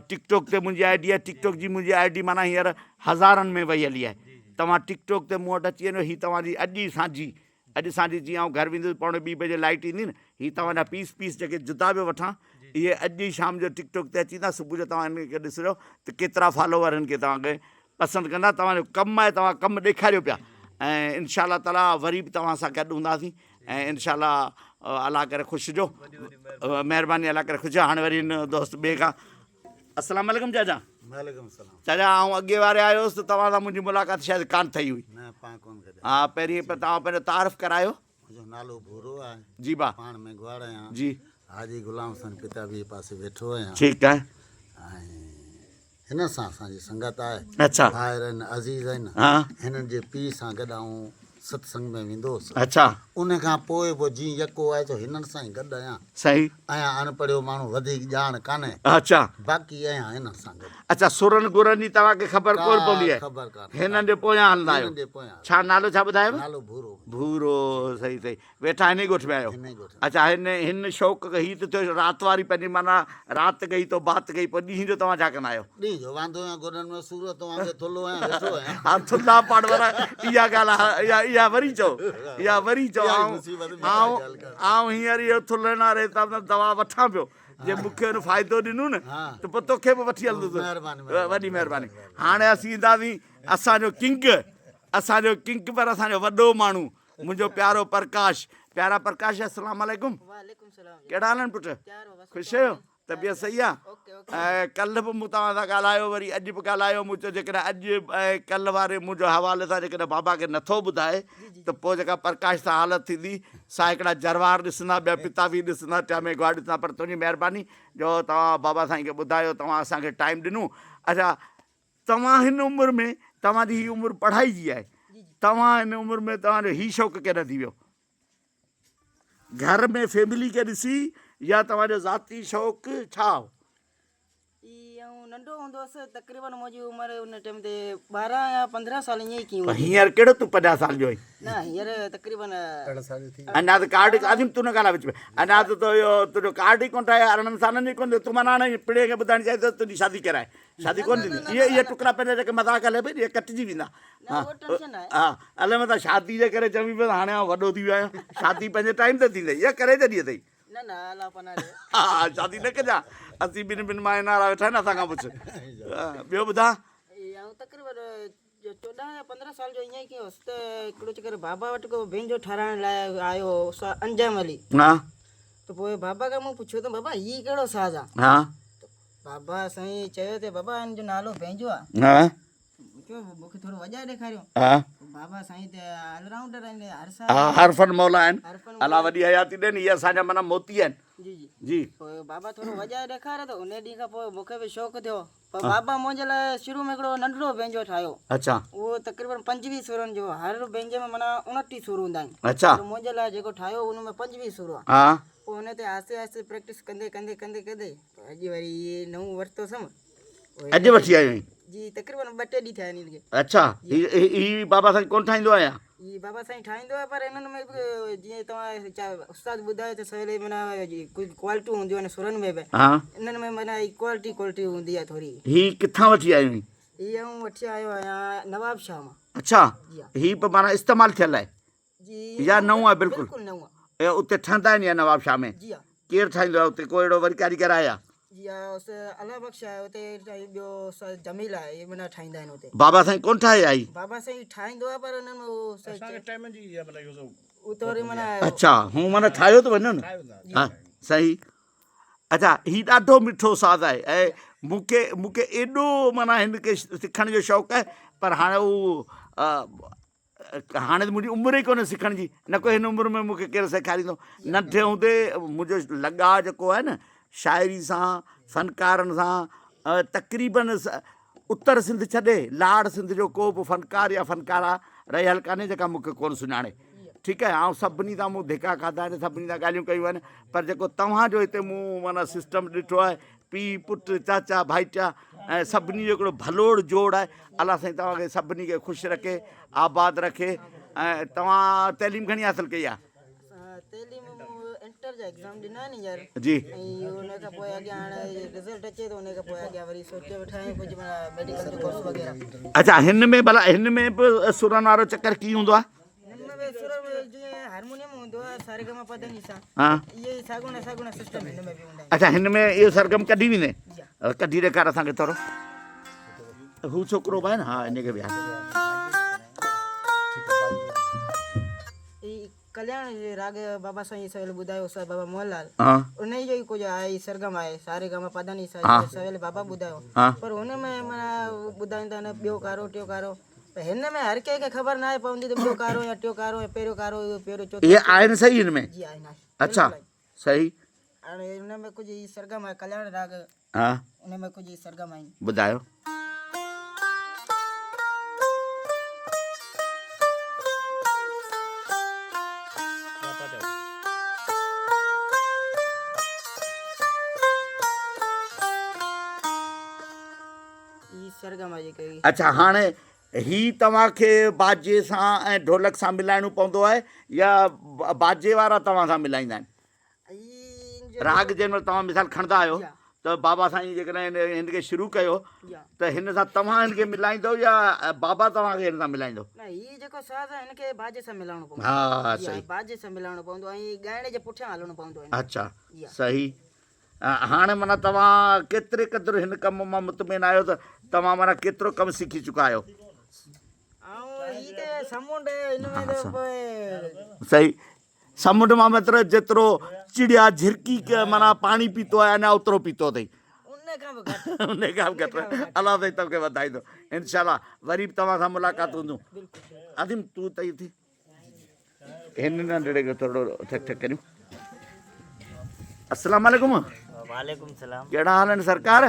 ٽڪ ٽاڪ تي منهنجي I D آهي ٽڪ ٽاڪ جي منهنجي I D معنيٰ هينئر هزارن ۾ وئي هلي آهي توهان ٽڪ ٽاڪ تي مون وٽ اچي وڃو هي توهان جي اڄ ئي سانجهي اڄ سانجهي جيئن آئون گهر ويندس پوڻي ٻي بجي لائيٽ ايندي نه هي توهان جا پيس پيس جيڪي جدا پيو وٺان اهي اڄ ئي شام جو ٽڪ ٽاڪ تي اچي ويندا صبح جو توهان هن کي ڏسجو ته ڪيترا فالوور هن کي توهان کي پسند ڪندا توهان جو ڪم آهي توهان ڪم ڏيکاريو پيا ۽ انشاء الله تعالي وري به توهان سان گڏ هونداسين ۽ انشاء الله الله ڪري خوش هجو مهرباني الله ڪري خوش هجو هاڻي وري هن دوست ٻئي کان السلام عليڪم چاچا. وعليڪم السلام. چاچا آئون اڳي واري آيو هوس ته توهان سان منهنجي ملاقات شايد ڪانه ٿئي هئي. نه پاڻ ڪونه گڏيا. ها پهرين توهان پنهنجو تعارف ڪرايو. منهنجو نالو ڀورو آهي. جي با. پاڻ ميگهواڙ آهيان. جي. حاجي غلام حسين پتا به پاسي ويٺو آهيان. ٺيڪ آهي. ۽ هن سان اسان جي سنگت آهي. اڇا. ڀائر آهن عزيز آهن. ها. هنن جي پيء سان گڏ آئون ست سنگ ۾ ويندو هوس. اڇا. ان کان پوء به جيئن يڪو آهي سو هنن سان ئي گڏ آهيان. صحيح. آهيان اڻ پڙهيو ماڻهو وڌيڪ ڄاڻ ڪانهي. اڇا. باقي آهيان هنن سان گڏ. اڇا سرن گرن جي توهان کي خبر ڪونه پوندي آهي. ڪا خبر ڪانهي. هنن جي پويان هلندا آهيو. هنن جي پويان. ڇا نالو ڇا ٻڌايو؟ نالو ڀورو. ڀورو صحيح صحيح. ويٺا هن ئي ڳوٺ ۾ آهيو؟ هن ئي ڳوٺ ۾. اڇا هن هن شوق هي ته ٿيو رات واري پنهنجي معنيٰ رات گئي تو بات گئي پوء ڏينهن جو توهان ڇا ڪندا آهيو؟ ڏينهن جو واندو آهيان گوڏن ۾ سور تو وانگي ٿلهو آهيان ويٺو آهيان. ها ٿلها پاڻ ورا اها ڳالهه اها اها وري چئو اها وري چئو آئون آئون آئون هينئر اهو ٿلهن واري حساب سان دوا وٺان پيو جي مون کي ان فائدو ڏنو نه ته پوء توکي به وٺي هلندس وڏي مهرباني هاڻي اسين اينداسين اسان جو ڪنگ اسان جو ڪنگ پر اسان جو وڏو ماڻهو منهنجو پيارو پرڪاش پيارا پرڪاش السلام عليڪم ڪهڙا حال آهن پٽ خوش آهيو طبيعت صحيح آ ۽ ڪلهه به مون توهان سان ڳالهايو وري اڄ به ڳالهايو مون چيو جيڪڏهن اڄ ۽ ڪلهه واري منهنجو حوالي سان جيڪڏهن بابا کي نٿو ٻڌائي ته پوء جيڪا پرڪاش سان حالت ٿيندي سا هڪڙا جروار ڏسندا ٻيا پتافي ڏسندا ٽيا ميگهواڙ ڏسندا پر تنهنجي مهرباني جو توهان بابا سائين کي ٻڌايو توهان اسان کي ٽائيم ڏنو اڇا توهان هن عمر ۾ توهان جي هي عمر پڙهائي جي آهي توهان هن عمر ۾ توهان جو هي شوق ڪڏهن ٿي ويو گهر ۾ فيملي کي ڏسي يا توهان جو ذاتي شوق ڇا هو؟ اي آئون ننڍو هوندو هوس تقريبن منهنجي عمر ان ٽيم تي 12 يا 15 سال ائين ئي ڪيون هوندي. هينئر ڪهڙو تون 50 سال جو آهين؟ نه هينئر تقريبن اڃا ته ڪارڊ عظيم تون نه ڳالهاء وچ ۾ اڃا ته تو اهو تنهنجو ڪارڊ ئي ڪونه ٺاهيو 18 سالن جو ئي ڪونه ٿيو تون معنيٰ هاڻي پڻهين کي ٻڌائڻ چاهين ٿو ته تنهنجي شادي ڪرائي شادي ڪونه ٿيندي اهي اهي ٽڪرا پنهنجا جيڪي مذاق هلي پئي اهي ڪٽجي ويندا نه اهو ٽينشن ناهي. ها الائي متان شادي جي ڪري چوين پيو ته هاڻي آئون وڏو ٿي ويو آهيان شادي پنهنجي ٽائيم تي ٿيندئي يا ڪري ڇڏي اٿئي. نه نه الله پناهه ڏي. ها شادي نه ڪجان اسين ٻن ٻن ماين وارا ويٺا آهن اسان کان پڇ ٻيو ٻڌاء. آئون تقريبن 14 يا 15 سال جو ائين ئي ڪيو هوس ته هڪڙو چڪر بابا وٽ ڪو بينجو ٺاراهڻ لاء آيو هو انجام علي ها ته پوء بابا کان مون پڇيو ته بابا هي ڪهڙو ساز آ ها بابا سائين چيو ته بابا هن جو نالو بينجو آ ها چيو مون کي ٿورو وڄائي ڏيکاريو. ها. بابا سائين ته آل رائونڊر آهن هر سال. ها هر فن مولا آهن. الله وڏي حياتي ڏين هي اسان جا معنيٰ موتي آهن. جي جي. جي. پوء بابا ٿورو وڄائي ڏيکاريو ته ان ڏينهن کان پوء مون کي به شوق ٿيو. پوء بابا منهنجي لاء شروع ۾ هڪڙو ننڍڙو بينجو ٺاهيو. اڇا. اهو تقريبن 25 سرن جو هر بينجي ۾ معنيٰ 29 سر هوندا آهن. اڇا. پر منهنجي لاء جيڪو ٺاهيو ان ۾ 25 سر هئا. ها. پوء ان تي آهستي آهستي پريڪٽس ڪندي ڪندي ڪندي ڪندي اڄ وري هي نئون ورتو اٿم. اڄ وٺي آيو آهين؟ جي تقريبن ٻه ٽي ڏينهن ٿيا آهن هن کي. اڇا هي هي بابا سائين ڪونه ٺاهيندو آهي يا؟ هي بابا سائين ٺاهيندو آهي پر انهن ۾ به جيئن توهان استاد ٻڌايو ته سويل معنيٰ ڪجهه ڪوالٽيون هونديون آهن سرن ۾ به ها انهن ۾ معنيٰ ڪوالٽي ڪوالٽي هوندي آهي ٿوري. هي ڪٿان وٺي آيو آهين؟ هي آئون وٺي آيو آهيان نواب شاهه مان. اڇا جي ها. هي به معنيٰ استعمال ٿيل آهي جي يا نئون آهي بلڪل؟ بلڪل نئون آهي. اتي ٺهندا آهن يا نواب شاهه ۾ جي ها. ڪير ٺاهيندو آهي اتي ڪو اهڙو وري ڪاريگر آهي يا؟ جي ها اس الله بخش آهي اتي ٻيو استاد جميل آهي اهي معنيٰ ٺاهيندا آهن اتي. بابا سائين ڪونه ٺاهي آهي؟ بابا سائين ٺاهيندو آهي پر انهن ۾ اهو اسان کي ٽائيمن جي اها معنيٰ اهو سو اهو ٿوري معنيٰ اڇا هو معنيٰ ٺاهيو ته وڃو نه ها صحيح اڇا هي ڏاڍو مٺو ساز آهي ۽ مون کي مون کي ايڏو معنيٰ هن کي سکڻ جو شوق آهي پر هاڻي اهو هاڻي ته منهنجي عمر ئي ڪونهي سکڻ جي نه ڪو هن عمر ۾ مون کي ڪير سيکاريندو. ننڍي هوندي منهنجو لڳاء جيڪو آهي نه شاعري سان فنڪارن سان تقريبن اتر سنڌ ڇڏي لاڙ سنڌ جو ڪو به فنڪار يا فنڪارا رهيل ڪانهي جيڪا مون کي ڪونه سڃاڻي. ٺيڪ آهي آئون سڀني تان مون ڌڪا کاڌا آهن سڀني سان ڳالهيون ڪيون آهن پر جيڪو توهان جو هتي مون معنيٰ سسٽم ڏٺو آهي پيء پٽ چاچا ڀائٽيا ۽ سڀني جو هڪڙو ڀلوڙ جوڙ آهي الله سائين توهان کي سڀني کي خوش رکي آباد رکي ۽ توهان تعليم گهڻي حاصل ڪئي آهي؟ تعليم مون انٽر جا ايگزام ڏنا آهن يار جي ۽ ان کان پوء اڳيان هاڻي رزلٽ اچي ٿو ان کان پوء اڳيان وري سوچي ويٺا آهيون ڪجهه معنيٰ ميڊيڪل جو ڪورس وغيره. اڇا هن ۾ ڀلا هن ۾ به سرن وارو چڪر ڪيئن هوندو آهي؟ هن ۾ به سر ۾ جيئن هارمونيم هوندو آهي ساريگاما پڌني سان ها اهي ئي ساڳوڻا ساڳوڻا سسٽم هن ۾ به هوندا آهن. اڇا هن ۾ اهو سرگم ڪڍي ويندين ڪڍي ڏيکار اسان کي ٿورو هو ڇوڪرو به آهي نه ها ان کي به هي ڪلياڻ جي راڳ بابا سائين سويل ٻڌايو استاد بابا موهن لال ها انهي جو ئي ڪجهه آهي هي سرگم آهي ساري گاما پڌا ني سا سويل بابا ٻڌايو پر هن ۾ معنيٰ ٻڌائيندا آهن ٻيو ڪارو ٽيو ڪارو پر هن ۾ هر ڪنهن کي خبر ناهي پوندي ته ٻيو ڪارو يا ٽيو ڪارو يا پهريون ڪارو يا پهريون چوٿون اهي آهن صحيح هن ۾ جي آهن آهن اڇا صحيح هاڻي هن ۾ ڪجهه هي سرگم آهي ڪلياڻ راڳ ها ان ۾ ڪجهه سرگم آهن. ٻڌايو. هي سرگم آهي جيڪي. اڇا هاڻي هي توهان کي باجي سان ۽ ڍولڪ سان ملائڻو پوندو آهي يا باجي وارا توهان سان ملائيندا آهن؟ راڳ جنهن مهل توهان مثال کڻندا آهيو ته بابا سائين جيڪڏهن هن کي شروع ڪيو ته هن سان توهان هن کي ملائيندو يا بابا توهان کي هن سان ملائيندو؟ نه هي جيڪو ساز آهي هن کي باجي سان ملائڻو پوندو. ها صحيح. باجي سان ملائڻو پوندو ۽ ڳائڻي جي پٺيان هلڻو پوندو آهي. اڇا صحيح. هاڻي معنيٰ توهان ڪيتري قدر هن ڪم مان مطمئن آهيو ته توهان معنيٰ ڪيترو ڪم سکي چڪا آهيو؟ آئون هي ته سمنڊ هن ۾ ته پوء. صحيح. سمنڊ مان مطلب جيترو چڙيا جھرڪي معنيٰ پاڻي پيتو آهي اڃا اوترو پيتو اٿئي. ان کان به گهٽ. ان کان به گهٽ. الله سائين توکي وڌائيندو انشاء الله وري به توهان سان ملاقات هونديون. عظيم تون ته ٿي هن ننڍڙي کي ٿورو ٺڪ ٺڪ ڪريون. السلام عليڪم. وعليڪم السلام. ڪهڙا حال آهن سرڪار؟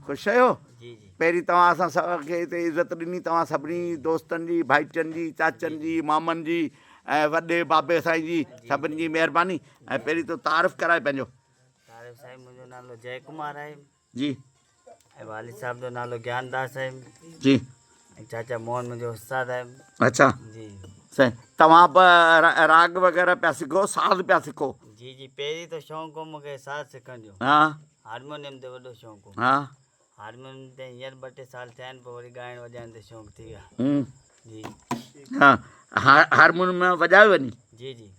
خوش آهيو؟ جي جي. پهرين توهان اسان سڀ کي هتي عزت ڏني توهان سڀني دوستن جي ڀائٽين جي چاچن جي مامن جي ۽ وڏي بابي سائين جي سڀني جي مهرباني ۽ پهرين تو تعارف ڪرائي پنهنجو. تعارف سائين منهنجو نالو جئي ڪمار آهي. جي. ۽ والد صاحب جو نالو گيان داس آهي. جي. ۽ چاچا موهن منهنجو استاد آهي. اڇا. جي. سائين توهان به راڳ وغيره پيا سکو ساز پيا سکو. جي جي پهرين ته شوق هو مونکي ساز سکڻ جو. ها. هارمونيم تي وڏو شوق هو. ها. هارمونيم تي هينئر ٻه ٽي سال ٿيا آهن پوء وري ڳائڻ وڄائڻ تي شوق ٿي ويو. جي. ها هارمونيم وڄايو وڃي. جي جي.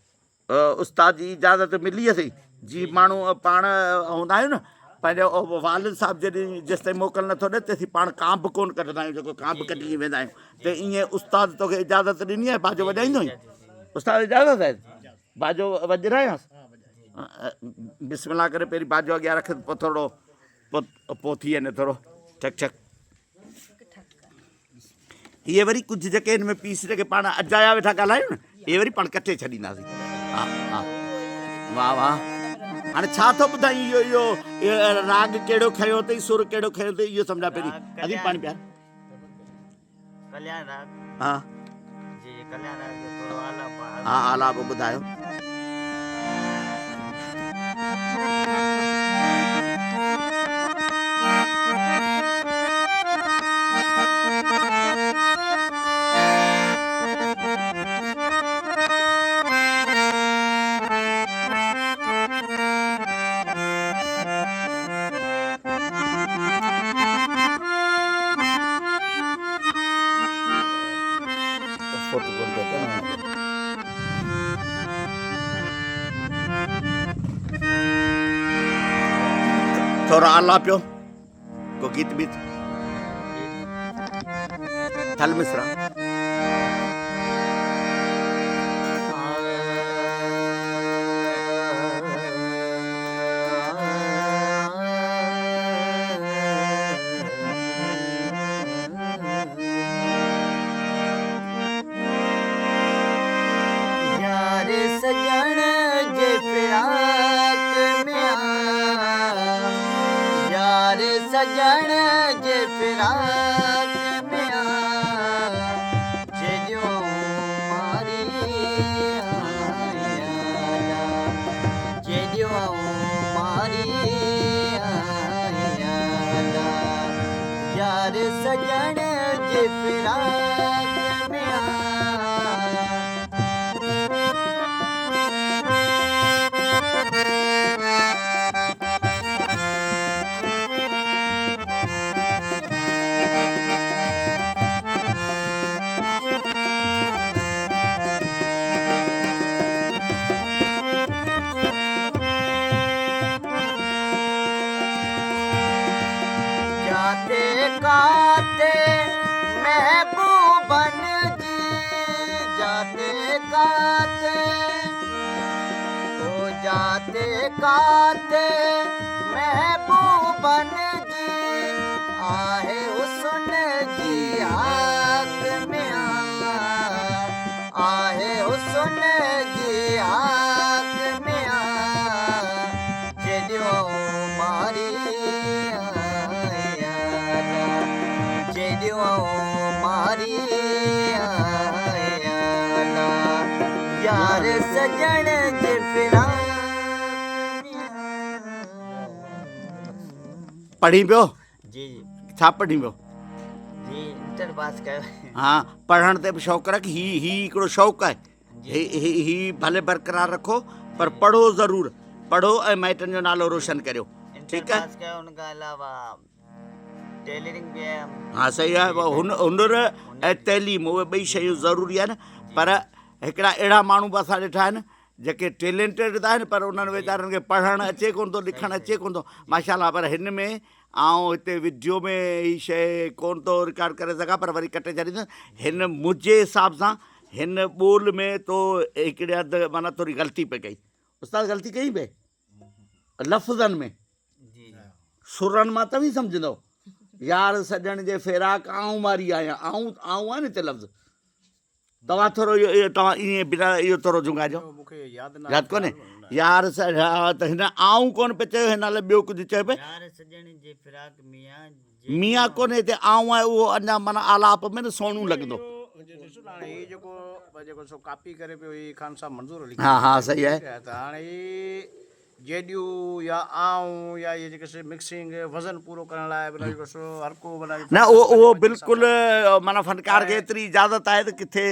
استاد جي اجازت ملي اٿئي؟ جي ماڻهو پاڻ هوندا آهيون نه پنهنجو والد صاحب جڏهن جيستائين موڪل نٿو ڏئي تيسين پاڻ ڪانڀ ڪونه ڪڍندا آهيون جيڪو ڪانڀ ڪڍي ويندا آهيون ته ائين استاد توکي اجازت ڏني آهي باجو وڄائيندو آهين؟ استاد اجازت آهي باجو وڄرايانس؟ بسم الله ڪري پهرين باجو اڳيان رک پوء ٿورو پوء ٿي وڃي ٿورو ٺڪ ٺڪ. اهي وري ڪجهه جيڪي هن ۾ پيس جيڪي پاڻ اجايا ويٺا ڳالهايون نه اهي وري پاڻ ڪٽي ڇڏينداسين ها ها واهه واهه هاڻي ڇا ٿو ٻڌائين اهو اهو راڳ ڪهڙو کنيو اٿئي سر ڪهڙو کنيو اٿئي اهو سمجھا پهرين عظيم پاڻي پيار ڪلياڻ راڳ ها جي جي ڪلياڻ راڳ جو ٿورو آلاپ ها آلاپ ٻڌايو. فوٽو ڪونه پيا اچن. ٿورو آلاپيو ڪو گيت بيت ٿل مصرا. يار سڄڻ جي فراق ۾ آ يار سڄڻ جي فراق ۾ آ جيڏيون ماري آ. يار سڄڻ جي فراق ۾ آ. جاتي ڪاٿي محبوبن جي جاتي ڪاٿي او جاتي ڪاٿي محبوبن جي آهي حسن جي هاڪ ميان آهي حسن جي هاڪ ميان جيڏيون ماري آيان جيڏيون ماري آيان يار سڄڻ جي فراق پڙهين پيو؟ جي جي. ڇا پڙهين پيو؟ جي انٽر پاس ڪيو. ها پڙهڻ تي به شوق رک هي هي هڪڙو شوق آهي هي هي هي ڀلي برقرار رکو پر پڙهو ضرور پڙهو ۽ مائٽن جو نالو روشن ڪريو انٽر ٺيڪ آهي پاس ڪيو ان کان علاوه ٽيلرنگ به آهي. ها صحيح آهي هنر ۽ تعليم اهي ٻئي شيون ضروري آهن پر هڪڙا اهڙا ماڻهو به اسان ڏٺا آهن جيڪي ٽيلينٽيڊ ته آهن پر انهن ويچارن کي پڙهڻ اچي ڪونه ٿو لکڻ اچي ڪونه ٿو ماشاء الله پر هن ۾ آئون هتي وڊيو ۾ هي شيء ڪونه ٿو رڪارڊ ڪري سگهان پر وري ڪٽي ڇڏيندس هن منهنجي حساب سان هن ٻول ۾ تو هڪڙي اڌ معنيٰ ٿوري غلطي پئي ڪئي استاد غلطي ڪئي پئي لفظن ۾ سرن مان توهين سمجهندو يار سڄڻ جي فراق آئون ماري آهيان آئون آئون آهي نه هتي لفظ توهان ٿورو اهو توهان ائين بنا اهو ٿورو جهونگاريو ياد ڪونهي يار ته هن آئون ڪونه پئي چيو هن الائي ٻيو ڪجهه چيو پئي يار سڄڻ جي فراق ميان ميان ڪونهي هتي آئون آهي اهو اڃا معنيٰ آلاپ ۾ نه سهڻو لڳندو. ڏسو نه هاڻي هي جيڪو جيڪو سو ڪاپي ڪري پيو هي خان صاحب منظور علي ها ها صحيح آهي ته هاڻي هي جيڏيون يا آئون يا اهي جيڪي سي مڪسنگ وزن پورو ڪرڻ لاء معنيٰ جيڪو سو هر ڪو معنيٰ نه اهو اهو بلڪل معنيٰ فنڪار کي ايتري اجازت آهي ته ڪٿي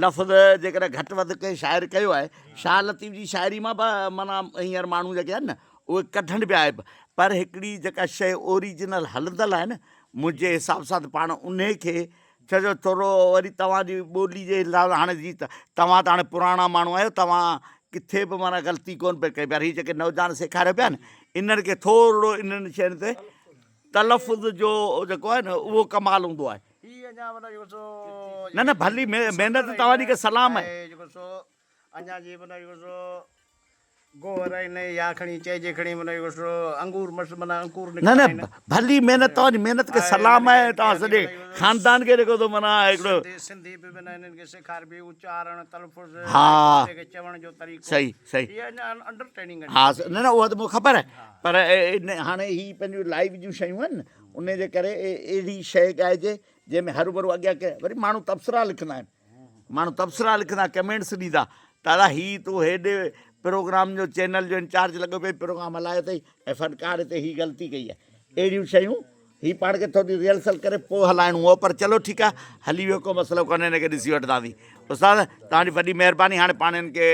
لفظ جيڪڏهن گهٽ وڌ ڪنهن شاعر ڪيو آهي شاهه لطيف جي شاعري مان به معنيٰ هينئر ماڻهو جيڪي آهن نه اهي ڪڍن پيا عيب پر هڪڙي جيڪا شيء اوريجنل هلندل آهي نه منهنجي حساب سان ته پاڻ انهي کي ڇو جو ٿورو وري توهان جي ٻولي جي حساب سان هاڻي جي توهان ته هاڻي پراڻا ماڻهو آهيو توهان ڪٿي به معنيٰ غلطي ڪونه پئي ڪئي پر هي جيڪي نوجوان سيکاريو پيا نه انهن کي ٿورڙو انهن شين تي تلفظ جو جيڪو آهي نه اهو ڪمال هوندو آهي. نه نه ڀلي محنت توهان جي کي سلام آهي. اڃا جي معنيٰ اهو سو گوهر آهن يا کڻي چئجي کڻي معنيٰ اهو سو انگور مس معنيٰ انڪور نه نه ڀلي محنت توهان جي محنت کي سلام آهي توهان سڄي خاندان کي جيڪو ٿو معنيٰ هڪڙو سنڌي به معنيٰ انهن کي سيکاربي اچارڻ تلفظ ها کي چوڻ جو طريقو صحيح صحيح اهي اڃا انڊر ٽريننگ ها نه نه اها ته مون کي خبر آهي پر هاڻي هي پنهنجون لائيو جون شيون آهن نه ان جي ڪري اهڙي شيء ڳائجي جنهن ۾ هروڀرو اڳيان ڪنهن وري ماڻهو تبصرا لکندا آهن ماڻهو تبصرا لکندا ڪمينٽس ڏيندا ته ادا هي تون هيڏي پروگرام جو چينل جو انچارج لڳو پيو پروگرام هلايو اٿئي ۽ فنڪار هتي هي غلطي ڪئي آهي اهڙيون شيون هي پاڻ کي ٿوري ريهرسل ڪري پوء هلائڻو هو پر چلو ٺيڪ آهي هلي ويو ڪو مسئلو ڪونهي هن کي ڏسي وٺنداسين استاد توهان جي وڏي مهرباني هاڻي پاڻ هن کي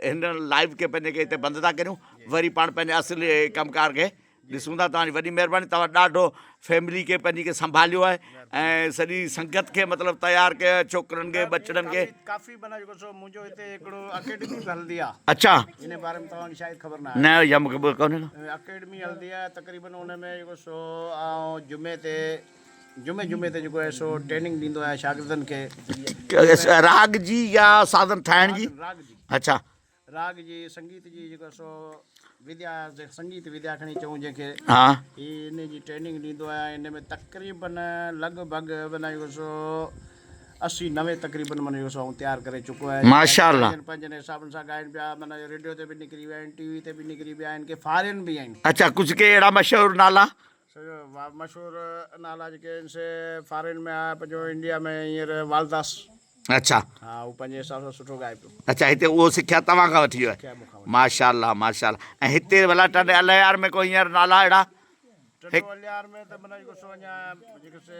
هن لائيو کي پنهنجي کي هتي بند ٿا ڪريون وري پاڻ پنهنجي اصل ڪم ڪار کي ڏسون ٿا توهان جي وڏي مهرباني توهان ڏاڍو فيملي کي پنهنجي کي سنڀاليو آهي ۽ سڄي سنگت کي مطلب تيار ڪيو آهي ڇوڪرن کي ٻچڙن کي ڪافي معنيٰ جيڪو سو منهنجو هتي هڪڙو اڪيڊمي به هلندي آهي اڇا ان باري ۾ توهان کي شايد خبر نه آهي نه اها مونکي خبر ڪونهي نه اڪيڊمي هلندي آهي تقريبن ان ۾ جيڪو سو آئون جمعي تي جمعي جمعي تي جيڪو آهي سو ٽريننگ ڏيندو آهيان شاگردن کي راڳ جي يا سازن ٺاهڻ جي راڳ جي اڇا راڳ جي سنگيت جي جيڪو سو وديا سنگيت وديا کڻي چئون جنهن کي ها هي ان جي ٽريننگ ڏيندو آهيان ان ۾ تقريبن لڳ ڀڳ معنيٰ جيڪو سو 80 90 تقريبن معنيٰ جيڪو سو آئون تيار ڪري چڪو آهيان ماشاء الله پنهنجن حسابن سان ڳائن پيا معنيٰ ريڊيو تي به نڪري ويا آهن ٽي وي تي به نڪري ويا آهن ڪي فارين به آهن اچھا ڪجهه ڪي اهڙا مشهور نالا سو مشهور نالا جيڪي آهن سي فارين ۾ آهي پنهنجو انڊيا ۾ هينئر والداس اڇا ها هو پنهنجي حساب سان سٺو ڳائي پيو. اڇا هتي اهو سکيا توهان کان وٺي ويو آهي ماشاء الله ماشاء الله ۽ هتي ڀلا ٽنڊي الهيار ۾ ڪو هينئر نالا اهڙا. ٽنڊو الهيار ۾ ته معنيٰ جيڪو سو اڃا جيڪو سي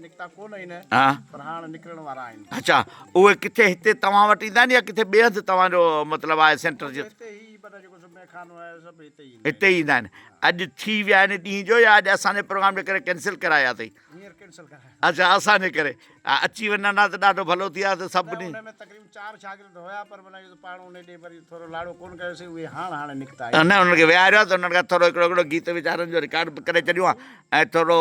نڪتا ڪونه آهن ها. پر هاڻ نڪرڻ وارا آهن. اڇا اهي ڪٿي هتي توهان وٽ ايندا آهن يا ڪٿي ٻئي هنڌ توهان جو مطلب آهي سينٽر جي هتي ئي معنيٰ جيڪو سو ميخانو آهي سڀ هتي ئي ايندا آهن. هتي ئي ايندا آهن. اڄ ٿي ويا آهن ڏينهن جو يا اڄ اسان جي پروگرام جي ڪري ڪينسل ڪرايا اٿئي؟ هينئر ڪينسل ڪرايا. اڇا اسان جي ڪري اچي وڃن ها ته ڏاڍو ڀلو ٿئي ها ته سڀني. نه ان ۾ تقريبن چار شاگرد هيا پر معنيٰ اهو ته پاڻ ان ڏي وري ٿورو لاڙو ڪونه ڪيوسين اهي هاڻ هاڻ نڪتا آهن. نه انهن کي ويهاريو آهي ته انهن کان ٿورو هڪڙو هڪڙو گيت ويچارن جو رڪارڊ به ڪري ڇڏيون ها ۽ ٿورو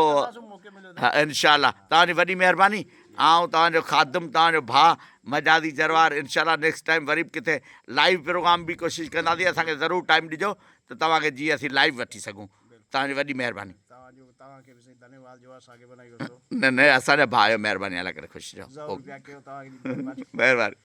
ها انشاء الله توهان جي وڏي مهرباني آئون توهان جو خادم توهان جو ڀاء مجازي جروار انشاء الله نيڪسٽ ٽائيم وري به ڪٿي لائيو پروگرام به ڪوشش ڪنداسين اسان کي ضرور ٽائيم ڏجو ته توهان کي جيئن اسين لائيو وٺي سگهون توهان جي وڏي مهرباني. توهان جو توهان کي به سائين ڌنيواد جو اسان کي بنائي وٺو. نه نه اسان جا ڀاء آهيو مهرباني الله ڪري خوش رهو. ضرور پيا ڪيو توهان جي مهرباني. مهرباني.